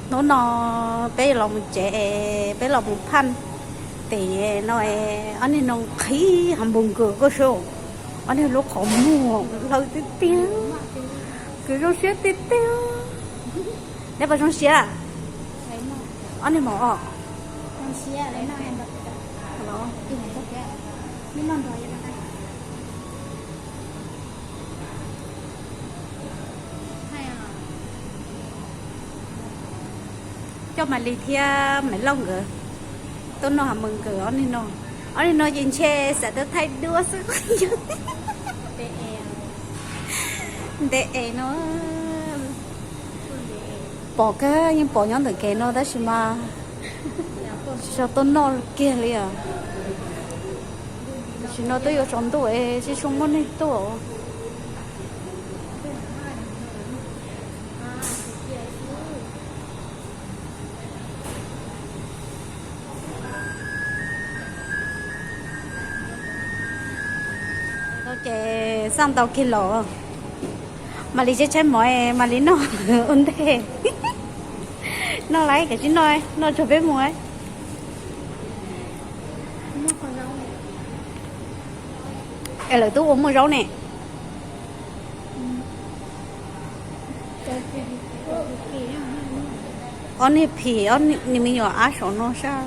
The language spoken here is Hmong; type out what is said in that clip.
Hnub no peb los mus tsev, peb los mus phaj tes no, ob niag no qhib ha npus nkawm koj saib, ob niag lub qhov muag hlawv tiag tiag, kuv zoo siab tiag tiag. Neb puas zoo siab? Ob niag mos os. Coj Malis thiab Maiv Lauj nkawd tuaj noj ha npus nkawm ob niag no. Ob niag no ces ntshe xav tau thaij duab xwb. Ntev es no pom kawg, yeej pom nyob ntawm kev no tab sis mas tsis tau tuaj noj kiag li os. Tam sim no twb yuav tsaus ntuj es tsis tshua muaj neeg tuaj. Ces xaj ntau kiag los, Malis tshaib tshaib mov, Malis noj ua ntej. Noj lawm, kav tsij noj, noj tsuag peb mus. Es lawv twb ua muaj zaub ne. Ob niag phim, ob niag me nyuam ab saum no sab.